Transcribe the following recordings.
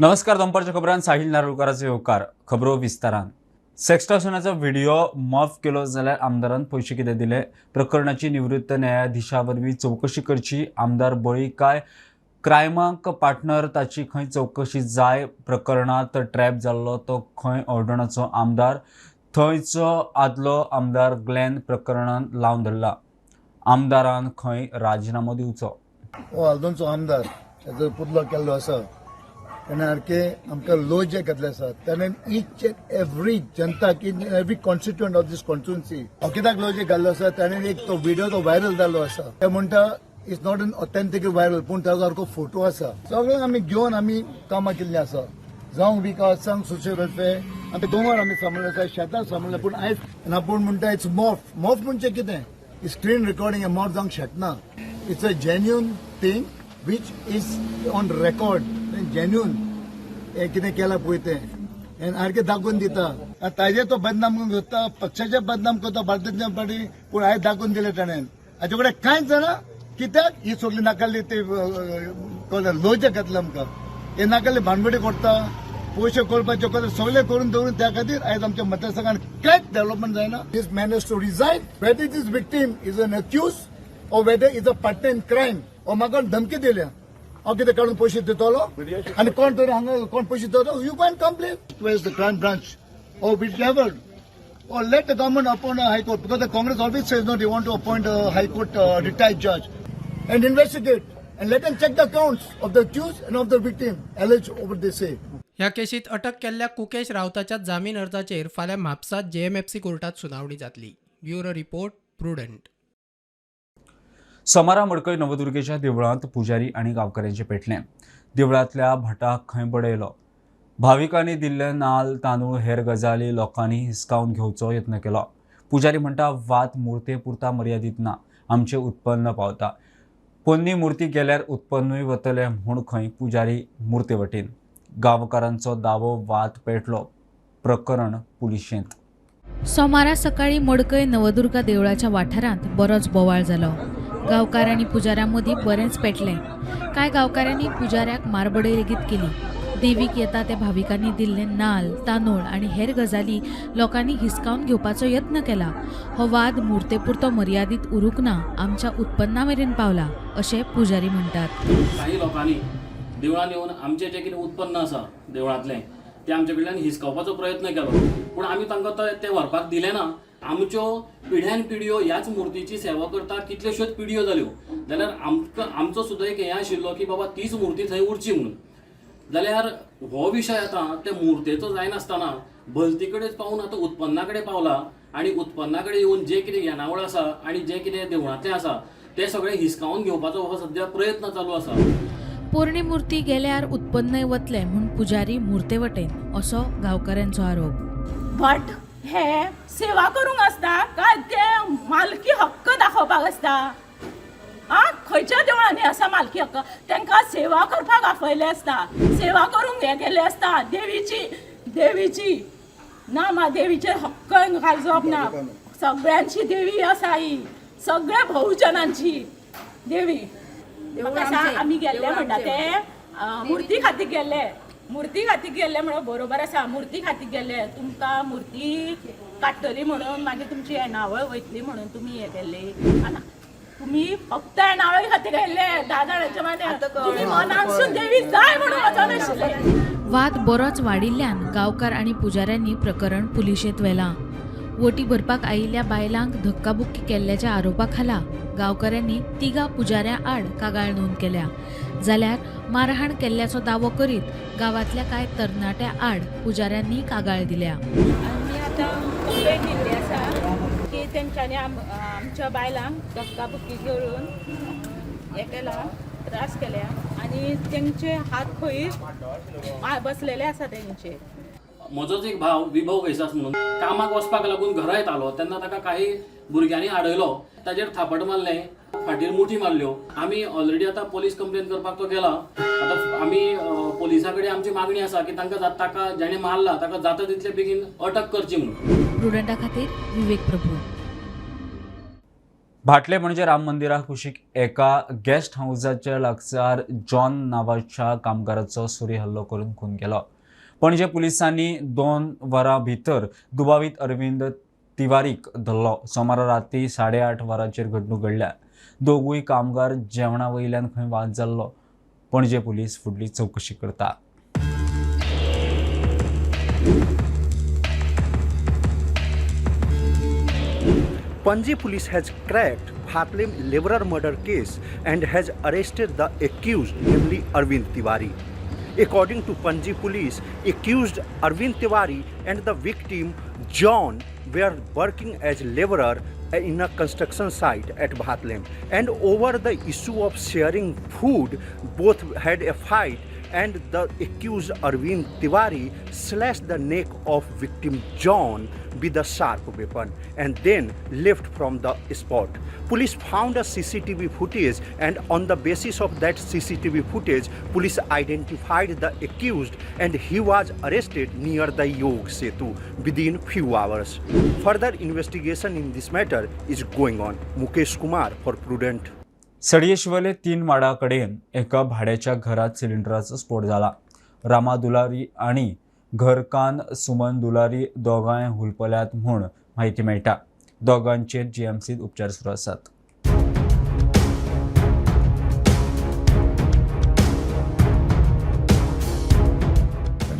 नमस्कार, दनपारच्या खबरान साहिल नारुलकाराचो येवकार. खबरो विस्तारान. सेक्स्टॉर्शनाचो व्हिडिओ माफ केलो जाल्यार आमदारान पयशे कितें दिले? प्रकरणाची निवृत्त न्यायाधिशा वरवीं चवकशी करची. आमदार बळी काय क्रायमाक पार्टनर, ताची खंय चवकशी जाय. प्रकरणांत ट्रॅप जाल्लो तो खंय ऑर्डणाचो आमदार. थंयचो आदलो आमदार ग्लॅन प्रकरणान लावन धरला. आमदारान खंय राजिनामो दिवचो. हो हळदोणचो आमदार ताचो पुतलो केल्लो आसा. तेणें सारकें आमकां लोजे घेतले आसा. ताणें इच एंड एवरी जनताक, each every constituent of this constituency कित्याक लोजे घाल्लो आसा. ताणें एक तो व्हिडिओ तो व्हायरल जाल्लो आसा. ते म्हणटा it's not an authentic viral, पूण ताजो सारको फोटो आसा. सगळें आमी घेवन आमी कामां केल्लीं आसा. जावं विकास, जावं सोशल वेलफेअर, आमी दोंगर आमी सांबाळ्ळे आसा, शेतां सांबाळ्ळे. पूण आयज आपूण म्हणटा it's morph. Morph म्हणजे कितें? स्क्रीन रिकॉर्डिंग मॉर्फ जावंक शकना. It's a genuine thing which is on record, genuine. हे कितें केलां पळय तें हें सारकें दाखोवन दिता. आनी ताजे तो बदनाम करूंक सोदता, पक्षाचे बदनाम करता, भारतीय जनता पार्टी. पूण आयज दाखोवन दिलें ताणें, हाचे कडेन कांयच जाणा. कित्याक ही सगळी नाकाली ती लोजे घातले आमकां. हे नाकाली भानगडी करता, पयशे करपाचे करता, सगळें करून दवरून. त्या खातीर आयज आमच्या मतदारसंघात कांयच डेव्हलपमेंट जायना. This man has to resign, whether this victim is an accused or whether is a partner in crime. ओ म्हाका धमकी दिल्या, हांव कितें काडून पयशे दितलो आनी कोण तरी हांगा कोण पयशे दितलो. You go and complain to the crime branch or whichever, or let the government appoint a high court, because the Congress always says no, they want to appoint a high court retired judge and investigate and let them check the accounts of the accused and of the victim alleged over they say. ह्या केशीत अटक केल्ल्या कुकेश रावताच्या जामीन अर्जाचेर फाल्यां म्हापसात JMFC कोर्टात सुनावणी जातली. Bureau report, Prudent. सोमारा मडकय नवदुर्गेच्या देवळांत पुजारी आनी गांवकऱ्यांचे पेटलें. देवळांतल्या भटाक खंय बडयलो. भाविकांनी दिल्ले नाल, तांदूळ, हेर गजाली लोकांनी हिसकावन घेवचो यत्न केलो. पुजारी म्हणटा, वाद मुर्ते पुरता मर्यादीत ना, आमचें उत्पन्न पावता. पोन्नी मूर्ती गेल्यार उत्पन्नूय वतलें म्हूण खंय पुजारी मुर्ते वटेन. गांवकारांचो दावो, वाद पेटलो, प्रकरण पुलिशेंत. सोमारा सकाळी मडकय नवदुर्गा देवळाच्या वाठारांत बरोच बोवाळ जालो. गांवकार आनी पुजाऱ्यां मदीं बरेंच पेटलें. कांय गांवकारांनी पुजाऱ्याक मारबडय लेगीत केली. देवीक येता त्या भाविकांनी दिल्ले नाल, तांदूळ आनी हेर गजाली लोकांनी हिसकावन घेवपाचो यत्न केला. हो वाद मुर्तेपुरतो मर्यादीत उरूंक ना, आमच्या उत्पन्ना मेरेन पावला, अशें पुजारी म्हणटात. काही लोकांनी देवळान येवन आमचें जें कितें उत्पन्न आसा देवळांतलें, तें आमचे कडल्यान हिसकावपाचो प्रयत्न केलो, पूण आमी तांकां तें व्हरपाक दिलें ना. आमच्यो पिढ्यान पिढयो ह्याच मुर्तीची सेवा करता, कितल्योश्योच पिढयो जाल्यो जाल्यार आमकां आमचो सुद्दां एक हें आशिल्लो की बाबा तीच मुर्ती थंय उरची म्हणून. जाल्यार हो विशय आतां त्या मुर्तेचो जायनासतना भलती कडेन पावून आतां उत्पन्ना कडेन पावला आनी उत्पन्ना कडेन येवन जें कितें येणावळ आसा आनी जें कितें देवळांतलें आसा तें सगळें हिसकावन घेवपाचो हो सद्या प्रयत्न चालू आसा. पोरणी मूर्ती गेल्यार उत्पन्नय वतलें म्हूण पुजारी मुर्ते वटेन, असो गांवकऱ्यांचो आरोप. भट हे सेवा करूंक आसता काय ते मालकी हक्क दाखोवपाक आसता? आ, खंयच्या देवळांनी आसा मालकी हक्क? तांकां सेवा करपाक आपयले आसता, सेवा करूंक हे केल्ले आसता देवीची. देवीची ना मा देवीचेर हक्क घालचोप ना. सगळ्यांची देवी आसा ही, सगळ्या बहुजनांची देवी. म्हाका सांग, आमी गेल्ले म्हणटा ते मुर्ती खातीर गेल्ले. मुर्ती खातीर गेल्ले म्हणून बरोबर आसा. मुर्ती खातीर गेल्ले, तुमकां मुर्ती काडटली म्हणून, मागीर तुमची येणावळ वयतली म्हणून तुमी हे केल्ली. आनी तुमी फक्त येणावळी खातीर गेल्ले 10 जाणांच्या मान्यार. तुमी मनानसून देवी जाय म्हणून वचनाशिल्ले. वाद बरोच वाडिल्ल्यान गांवकार आनी पुजाऱ्यांनी प्रकरण पुलिशेंत व्हेलां. वोटी भरपाक आयिल्ल्या बायलांक धक्काबुक्की केल्ल्याच्या आरोपा खाला गांवकऱ्यांनी तिगा पुजाऱ्यां आड कागाळ नोंद केल्या, जाल्यार मारहाण केल्ल्याचो दावो करीत गांवांतल्या कांय तरणाट्या आड पुजाऱ्यांनी कागाळ दिल्या. आमी आतां कंप्लेन दिल्ली आसा की तेंच्यांनी आमच्या बायलांक धक्काबुक्की करून हें केला, त्रास केल्या आनी तेंचे हात खंय बसलेले आसा तेंचे. म्हजोच एक भाव विभव घैसास म्हणून कामाक वचपाक लागून घरा येतालो तेन्ना ताका काही भुरग्यांनी आडयलो, ताजेर थापट मारलें, फाटीर मुठी मारल्यो. आमी ऑलरेडी आतां पोलीस कंप्लेन करपाक तो गेला. आतां आमी पोलिसा कडेन आमची मागणी आसा की तांकां ताका जेणे मारला ताका जाता तितले बेगीन अटक करची म्हणून. प्रुडंटा खातीर विवेक प्रभू. भाटले म्हणजे राम मंदिरा कुशीक एका गेस्ट हावसाच्या लागसार जॉन नांवाच्या कामगाराचो सुरी हल्लो करून खून केलो. पणजे पुलिसांनी 2 वरां भितर दुबावीत अरविंद तिवारीक धरलो. सोमारा राती 8:30 वरांचेर घडणूक घडल्या. दोगूय कामगार जेवणा वयल्यान खंय वाद जाल्लो. पणजे पुलीस फुडली चवकशी करता. Panji police has cracked Bhatlem laborer murder case and has arrested the accused, namely Arvind Tiwari. According to Panji police, accused Arvind Tiwari and the victim John were working as laborer in a construction site at Bhatlem, and over the issue of sharing food, both had a fight and the accused Arvind Tiwari slashed the neck of victim John with a sharp weapon and then left from the spot. Police found a CCTV footage, and on the basis of that CCTV footage, police identified the accused and he was arrested near the Yog Setu within few hours. Further investigation in this matter is going on. Mukesh Kumar for Prudent. सडये शिवले 3 माडा कडेन एका भाड्याच्या घरात सिलिंडराचो स्फोट जाला. रामा दुलारी आनी घरकान्न सुमन दुलारी दोगांय हुलपल्यात म्हूण म्हायती मेळटा. दोगांचेर जीएमसीत उपचार सुरू आसात.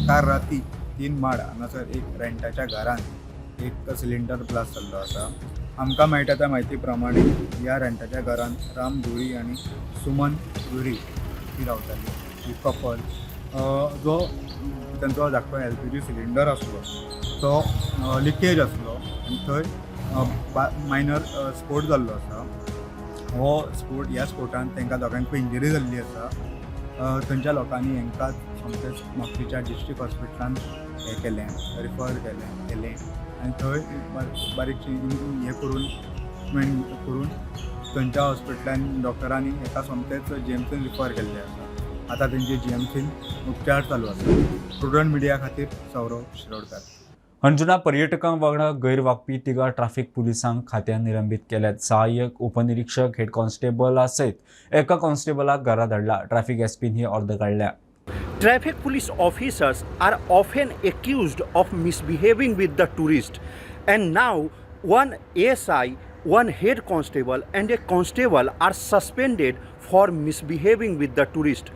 काल राती 3 माड हांगासर एक रेंटाच्या घरान एक सिलिंडर ब्लास्ट जाल्लो आसा. आमकां मेळटा त्या म्हायती प्रमाणे ह्या रेंटाच्या घरान राम धुरी आनी सुमन धुरी ही रावताली. ही कपल जो तांचो धाकटो एलपीजी सिलिंडर आसलो तो लिकेज आसलो आनी थंय मायनर स्फोट जाल्लो आसा. हो स्फोट ह्या स्फोटान तांकां दोगांकूय इंजरी जाल्ली आसा. थंयच्या लोकांनी हांकां सोमतेच म्हापशेच्या डिस्ट्रिक्ट हॉस्पिटलान हें केलें, रिफर केलें आनी थंय बारीकशी हें करून ट्रिटमेंट करून थंयच्या हॉस्पिटलान डॉक्टरांनी हेका सोमतेच जीएमसीन रिफर केल्लें आसा. आतां तेंचे जीएमसीन उपचार चालू आसा. प्रुडंट मिडिया खातीर सौरव शिरोडकर. अंजुना पर्यटकां वांगडा गैर वागपी 3 ट्राफिक पुलिसांक खात्यान निलंबीत केल्यात. सहाय्यक उपनिरीक्षक हेड कॉन्स्टेबला सयत एका कॉन्स्टेबलाक घरा धाडला. ट्राफिक एसपीन ही ऑर्दर काडल्या. Traffic police officers are often accused of misbehaving with the tourist, and now one ASI, one head constable and a constable are suspended for misbehaving with the tourist.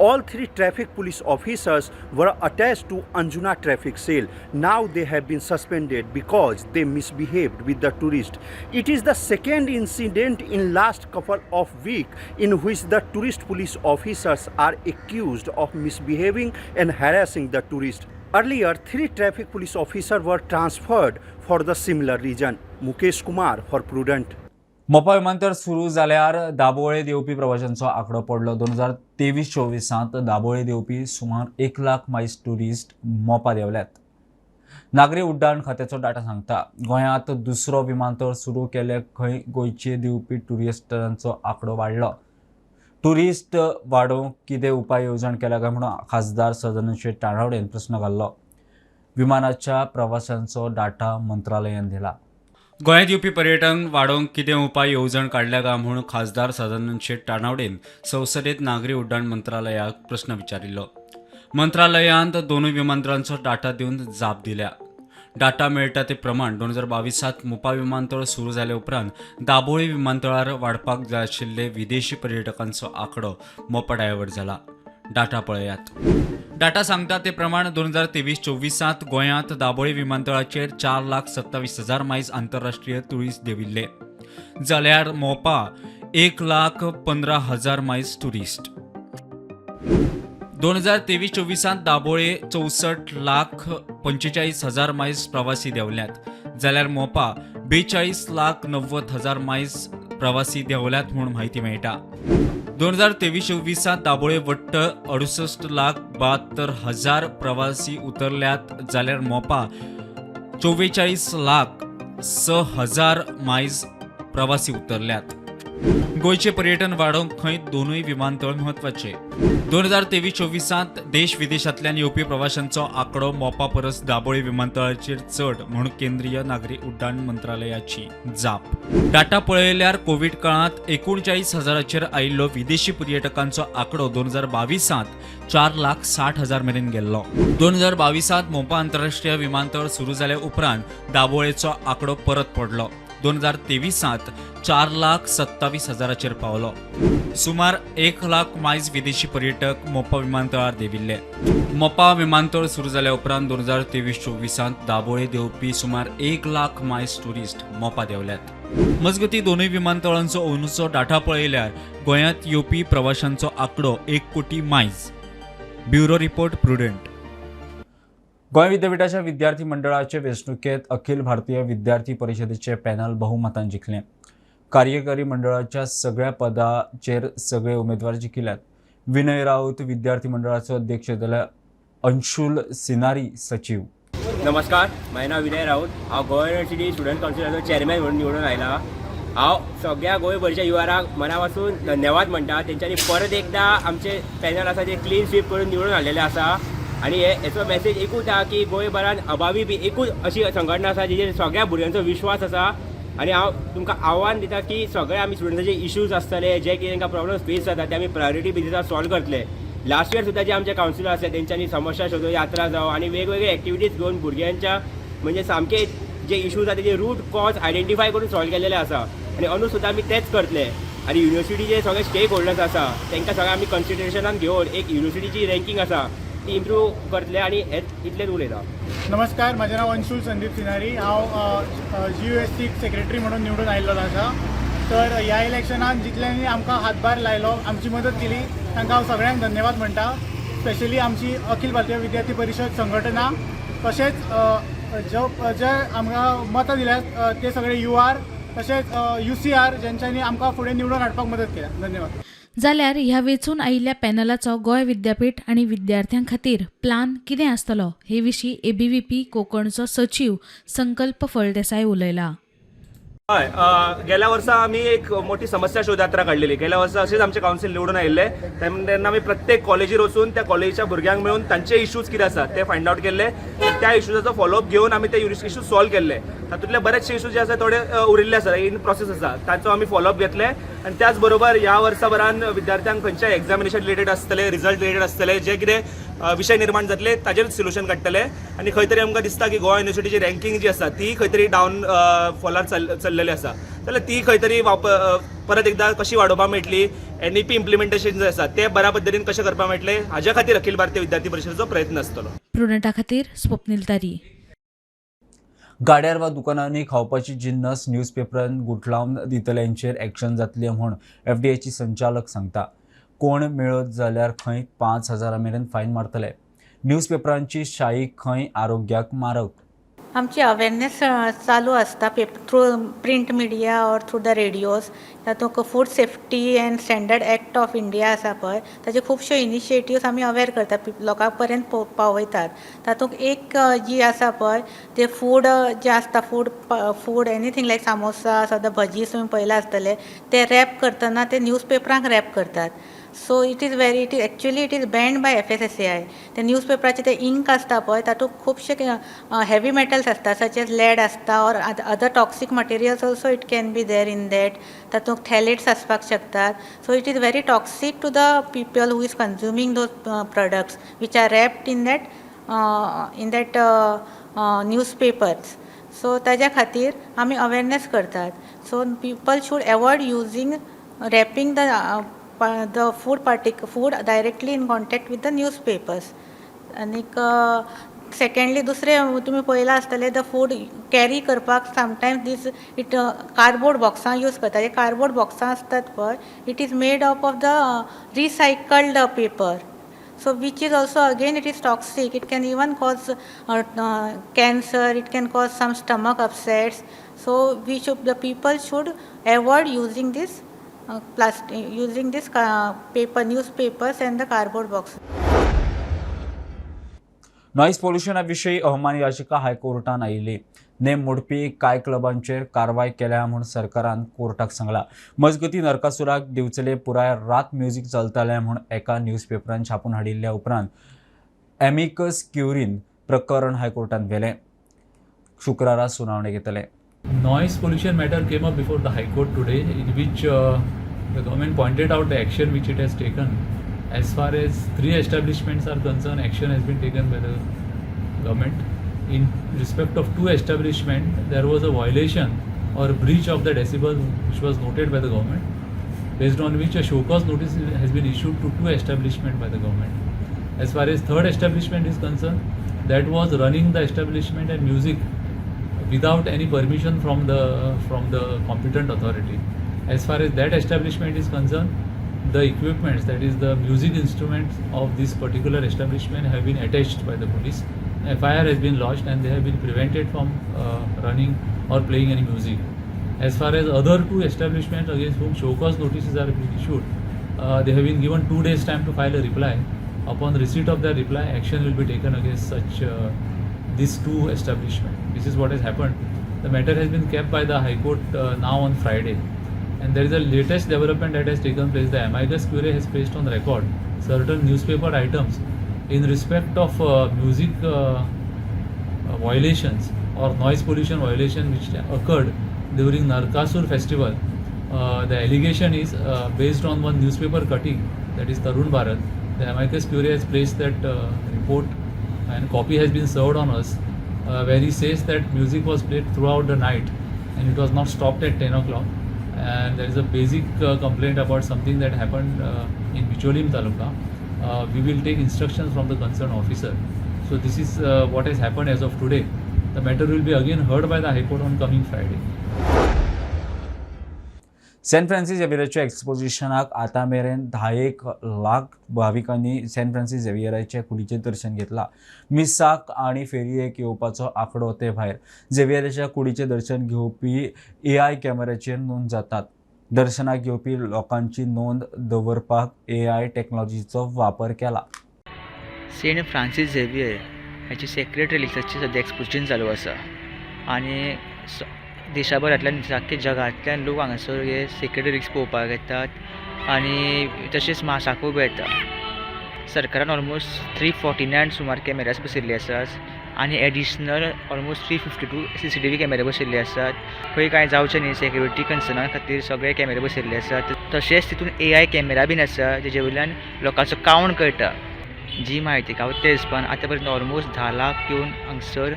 All 3 traffic police officers were attached to Anjuna traffic cell. Now they have been suspended because they misbehaved with the tourist. It is the second incident in last couple of weeks in which the tourist police officers are accused of misbehaving and harassing the tourist. Earlier, 3 traffic police officers were transferred for the similar reason. Mukesh Kumar for Prudent. Mopa विमानतळ सुरू जाल्यार दाबोळे देंवपी प्रवाशांचो आंकडो पडलो. 2023-24 दाबोळे देंवपी सुमार 1 लाख मायज tourist Mopa देंवल्यात. नागरी उड्डाण खात्याचो डाटा सांगता. गोंयांत दुसरो विमानतळ सुरू केले खंय गोंयचे देंवपी ट्युरिस्टांचो आंकडो वाडलो. ट्युरिस्ट वाडोवंक कितें उपाय येवजण केल्या काय म्हणून खासदार सदानंद शेट तानावडेन प्रस्न घाल्लो. विमानाच्या प्रवाशांचो डाटा मंत्रालयान दिला. गोंयांत येवपी पर्यटन वाडोवंक कितें उपाय येवजण काडल्या काय म्हूण खासदार सदानंद शेट तानावडेन संसदेत नागरी उड्डाण मंत्रालयाक प्रस्न विचारिल्लो. मंत्रालयांत दोनूय विमानतळांचो डाटा दिवन जाप दिल्या. डाटा मेळटा ते प्रमाण 2022 मोपा विमानतळ सुरू जाले उपरांत दाबोळी विमानतळार वाडपाक जाय आशिल्ले विदेशी पर्यटकांचो आंकडो मोपा डायवर्ट जाला. डाटा पळयात. डाटा सांगता ते प्रमाण 2023-24 गोंयांत दाबोळी विमानतळाचेर 4,27,000 मायज आंतरराष्ट्रीय ट्युरिस्ट देंविल्ले, जाल्यार मोपा 1,15,000 मायज ट्युरिस्ट. 2023-24 दाबोळे 64,45,000 मायज प्रवासी देंवल्यात, जाल्यार मोपा 42,90,000 मायज प्रवासी देंवल्यात म्हूण म्हायती मेळटा. 2023-24 दाबोळे वट्ट 68,72,000 प्रवासी उतरल्यात, जाल्यार मोपा 44,06,000 मायज प्रवासी उतरल्यात. गोंयचें पर्यटन वाडोवंक खंय दोनूय विमानतळ म्हत्वाचे. 2023-24 देश विदेशांतल्यान येवपी प्रवाशांचो आंकडो मोपा परस दाबोळी विमानतळाचेर चड म्हूण केंद्रीय नागरी उड्डाण मंत्रालयाची जाप. डाटा पळयल्यार कोवीड काळांत 39,000चेर आयिल्लो विदेशी पर्यटकांचो आंकडो 2022 4,60,000 मेरेन गेल्लो. 2022 मोपा आंतरराष्ट्रीय विमानतळ सुरू जाल्या उपरांत दाबोळेचो आंकडो परत पडलो. 2023 4,27,000चेर पावलो. सुमार 1 लाख मायज विदेशी पर्यटक मोपा विमानतळार देविल्ले. मोपा विमानतळ सुरू जाल्या उपरांत 2023-24 दाबोळे देंवपी सुमार 1 लाख मायज ट्युरिस्ट मोपा देंवल्यात. मजगती, दोनूय विमानतळांचो अंदूचो डाटा पळयल्यार गोंयांत येवपी प्रवाशांचो आंकडो 1 कोटी मायज. Bureau report, prudent. Goa विद्यापीठाच्या विद्यार्थी मंडळाचे वेंचणुकेत अखिल भारतीय विद्यार्थी परिशदेचे पॅनल बहुमतान जिखलें. कार्यकारी मंडळाच्या सगळ्या पदाचेर सगळे उमेदवार जिखल्यात. विनय राऊत विद्यार्थी मंडळाचो अध्यक्ष जाल्यार अंशुल सिनारी सचीव. नमस्कार, म्हाजें नांव विनय राऊत. हांव गोवा युनिवर्सिटी स्टुडंट कावन्सिलाचो चॅरमॅन म्हणून निवडून आयला. हांव सगळ्या गोंयभरच्या युवाराक मना पासून धन्यवाद म्हणटा. तेंच्यांनी परत एकदां आमचे पॅनल आसा ते क्लीन स्वीप करून निवडून हाडलेले आसा आनी हे हेचो मॅसेज एकूच आहा की गोंयभरान अभावी एकूच अशी संघटना आसा जिचेर सगळ्या भुरग्यांचो विश्वास आसा. आनी हांव तुमकां आव्हान दिता की सगळे आमी स्टुडंटाचे इश्यूज आसतले, जे कितें तांकां प्रॉब्लम्स फेस जाता, ते आमी प्रायोरिटी बेजीसार सॉल्व करतले. लास्ट इयर सुद्दां जे आमचे कावन्सिलर आसले, तेंच्यांनी समस्या शोधो यात्रा जावं आनी वेगवेगळे एक्टिविटीज घेवन भुरग्यांच्या म्हणजे सामके जे इश्यूज आसा तेजे रूट कॉज आयडेंटिफाय करून सॉल्व केलेले आसा आनी अंदू सुद्दां आमी तेच करतले. आनी युनिवर्सिटीचे सगळे स्टेक होल्डर्स आसा, तांकां सगळे आमी कन्सिडरेशनान घेवन एक युनिवर्सिटीची रँकींग आसा ती इम्प्रूव करतले आनी हेच इतलेंच उलयता. नमस्कार, म्हजें नांव अंशुल संदीप सिनारी. हांव जीयूएससी सेक्रेटरी म्हणून निवडून आयिल्लो आसा. तर ह्या इलेक्शनान जितल्यांनी आमकां हातभार लायलो, आमची मदत केली, तांकां हांव सगळ्यांक धन्यवाद म्हणटा. स्पेशली आमची अखिल भारतीय विद्यार्थी परिशद संघटना, तशेंच जो जे आमकां मतां दिल्यात ते सगळे you are, तशेंच यूसीआर, जेंच्यांनी आमकां फुडें निवडून हाडपाक मदत केल्या. धन्यवाद. जाल्यार ह्या वेंचून आयिल्ल्या पॅनलाचो गोंय विद्यापीठ आनी विद्यार्थ्यां खातीर प्लान कितें आसतलो हे विशीं एबीव्हीपी कोंकणचो सचीव संकल्प फळदेसाय उलयला. हय, गेल्या वर्सा आमी एक मोठी समस्या शोधयात्रा काडलेली. गेल्या वर्सा अशेंच आमचे कावन्सील निवडून आयिल्ले तेन्ना आमी प्रत्येक कॉलेजीर वचून त्या कॉलेजीच्या भुरग्यांक मेळून तांचे इश्यूज कितें आसा ते फायंड आवट केल्ले. त्या इश्यूजाचो फॉलोअप घेवन आमी ते इश्यूज सॉल्व केल्ले. तातूंतले बरेचशे इश्यूज जे आसा थोडे उरिल्ले आसा, इन प्रोसेस आसा, तांचो आमी फॉलोअप घेतले. आनी त्याच बरोबर ह्या वर्साभरान विद्यार्थ्यांक खंयच्याय एग्जामिनेशन रिलेटेड आसतले, रिजल्ट रिलेटेड आसतले, जे कितें विशय निर्माण जातले ताजेर सोल्युशन काडटले. आनी खंय तरी आमकां दिसता की गोवा युनिवर्सिटीची रँकींग जी आसा ती खंय तरी डावन फॉलार चल्लेली आसा, जाल्यार ती खंय तरी परत एकदां कशी वाडोवपाक मेळटली, एनईपी इम्प्लिमेंटेशन जे आसा ते बऱ्या पद्दतीन कशें करपाक मेळटलें, हाज्या खातीर अखिल भारतीय विद्यार्थी परिशदेचो प्रयत्न आसतलो. प्रुडंटा खातीर स्वप्नील तारी. गाड्यार वा दुकानांनी खावपाची जिन्नस न्यूजपेपरान गुठलावन दितल्यांचेर एक्शन जातली म्हूण एफडीएची संचालक सांगता. कोण मेळत जाल्यार खंय 5,000 मेरेन फायन मारतले. न्यूजपेपरांची शाई खंय आरोग्याक मारक. आमची अवेरनेस चालू आसता paper through print media or through the radios. तातूंत Food Safety and Standard Act of India आसा पळय, ताचे खुबश्यो इनिशिएटिव्स आमी अवेर करता, लोकां पर्यंत पावयतात. तातूंत एक जी आसा पळय, ते फूड जे आसता, food anything like samosa, सद्दां भजीस तुमी पळयला आसतले, ते रॅप करतना ते न्यूज पेपरांक रॅप करतात. So it is actually it is banned by FSSAI. ते न्यूज पेपराचे ते इंक आसता पळय, तातूंत खुबशे हेवी मेटल्स आसता, सच एज लेड आसता or other toxic materials also it can be there in that. तातूंत थॅलेट्स आसपाक शकतात. So it is very toxic to the people who is consuming those products which are wrapped in that newspapers. So ताज्या खातीर आमी awareness करतात. So people should avoid using wrapping the food directly in contact with the newspapers. आनीक secondly, दुसरें तुमी पळयलां आसतलें, the food carry करपाक समटायम्स दीस it cardboard बॉक्सां यूज करतात. हे कार्डबोर्ड बॉक्सां आसतात पळय, it is made up of the recycled paper, so which is also again it is toxic. It can even cause cancer, it can cause some stomach upsets. So we should the people should avoid using this plastic, using this paper, newspapers and the cardboard box. Noise पोल्युशना विशीं अवमान याचिका हायकोर्टान आयिल्ली. नेम मोडपी कांय क्लबांचेर कारवाय केल्या म्हूण सरकारान कोर्टाक सांगला. मजगतीं, नरकासुराक दिवचले पुराय रात म्युजीक चलतालें म्हूण एका न्यूजपेपरान छापून हाडिल्ल्या उपरांत एमिकस क्युरीन प्रकरण हायकोर्टान व्हेलें. शुक्रारा सुनावणी घेतले. Noise pollution matter came up before the High Court today, in which the government pointed out the action which it has taken. As far as three establishments are concerned, action has been taken by the government. In respect of two establishment, there was a violation or breach of the decibel which was noted by the government, based on which a show cause notice has been issued to two establishment by the government. As far as third establishment is concerned, that was running the establishment and music without any permission from the competent authority. As far as that establishment is concerned, the equipments, that is the music instruments of this particular establishment, have been attached by the police. FIR has been lodged and they have been prevented from running or playing any music. As far as other two establishments against whom show cause notices are being issued, they have been given 2 days time to file a reply. Upon receipt of their reply, action will be taken against such these two establishments. This is what has happened. The matter has been kept by the High Court now on Friday. And there is a latest development that has taken place. The amicus curiae has placed on record certain newspaper items in respect of music violations or noise pollution violation which occurred during Narkasur festival. The allegation is based on one newspaper cutting, that is Tarun Bharat. The amicus curiae has placed that report and copy has been served on us, where he says that music was played throughout the night and it was not stopped at 10 o'clock, and there is a basic complaint about something that happened in Bicholim Taluka. We will take instructions from the concerned officer. So this is what has happened as of today. The matter will be again heard by the High Court on coming Friday. Saint Francis झेवियराच्या एक्सपोजिशनाक आतां मेरेन 10 एक लाख भाविकांनी Saint Francis झेवियराच्या कुडीचें दर्शन घेतलां. मिसाक आनी फेरयेक येवपाचो आंकडो ते भायर. झेवियराच्या कुडीचें दर्शन घेवपी एआय कॅमेऱ्याचेर नोंद जातात. दर्शनाक येवपी लोकांची नोंद दवरपाक एआय टॅक्नॉलॉजीचो वापर केला. सेंट फ्रांसीस झेवियर हाची सेक्रेड रिलिक्साची सद्या एक्सपोजिशन चालू आसा आनी देशाभरांतल्यान, आख्ख्या जगांतल्यान लोक हांगासर हे सेक्रेड रिलिक्स पळोवपाक येतात आनी तशेंच मासाकूय बी येता. सरकारान ऑलमोस्ट 349 सुमार कॅमेरास बसयल्ले आसात आनी additional almost 352 CCTV कॅमेरे बसयल्ले आसात. खंय कांय जावचें न्ही, सेक्युरिटी कन्सर्ना खातीर सगळे कॅमेरे बसयल्ले आसात. तशेंच तितून एआय कॅमेरा बीन आसा, जेजे वयल्यान लोकांचो कावंट कळटा. जी म्हायती गावता त्या हिसपान आतां पर्यंत ऑलमोस्ट 10 लाख येवन हांगसर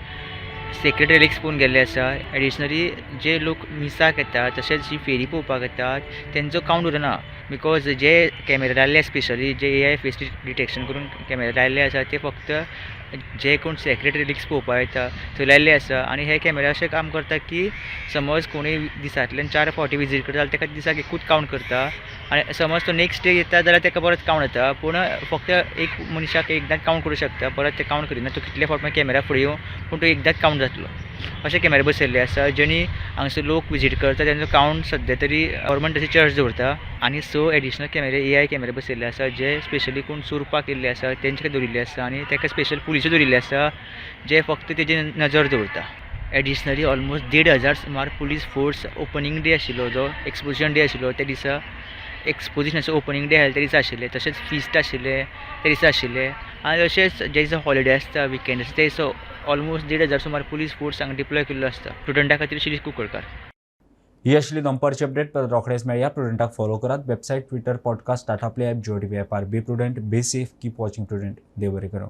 सेक्रेड रिलिक्स पळोवन गेल्ले आसा. एडिशनली जे लोक मिसाक येतात तशेंच जी फेरी पळोवपाक येतात तेंचो कावंट उरना, because जे कॅमेरा लायल्ले, स्पेशली जे एआय फेस डिटेक्शन करून कॅमेरा लायल्ले आसा, ते फक्त जे कोण सेक्रेड रिलिक्स पळोवपाक येता थंय लायल्ले आसा. आनी हे कॅमेरा अशें काम करता की समज कोणूय दिसांतल्यान चार फावटी विजीट करता जाल्यार ताका दिसाक एकूच कावंट करता आनी समज तो नेक्स्ट डे येता जाल्यार ताका परत कावंट जाता. पूण फक्त एक मनशाक एकदांच कावंट करूं शकता, परत ते कावंट करिना. तो कितले फावट मागीर कॅमेरा फुडें येवं, पूण तो एकदांच कावंट जातलो. अशे कॅमेरा बसयल्ले आसा जेणी हांगसर लोक विजीट करता तेंचो कावंट सद्या तरी गव्हर्मेंट तशी चार्ज दवरता. आनी स एडिशनल कॅमेरे, एआय कॅमेरे बसयल्ले आसा, जे स्पेशली कोण चोरपाक येयल्ले आसा तेंचे खातीर दवरिल्ले आसा आनी ताका स्पेशल पुलिसूय दवरिल्ले आसा, जे फक्त तेजेर नजर दवरता. एडिशनली ऑलमोस्ट 1500 सुमार पुलीस फोर्स ओपनींग डे आशिल्लो, जो एक्सपोजिशन डे आशिल्लो त्या दिसा, एक्सपोजिशनाचो ओपनींग डे आशिल्लो त्या दिसा आशिल्ले, तशेंच फिस्ट आशिल्लें त्या दिसा आशिल्ले आनी तशेंच जे दिसा हॉलिडे आसता, विकेंड आसता, त्या दिसा ऑलमोस्ट 1500 सुमार पुलीस फोर्स हांगा डिप्लॉय केल्लो आसता. प्रुडंटा खातीर शिरीष कुंकळकार. ही आशिल्ली दनपारची अपडेट. परत रोखडेच मेळया. प्रुडंटाक फॉलो करात website, Twitter, podcast, Tata play app, Jio TV ॲपार. Be prudent, be safe, keep watching Prudent. देव बरें करूं.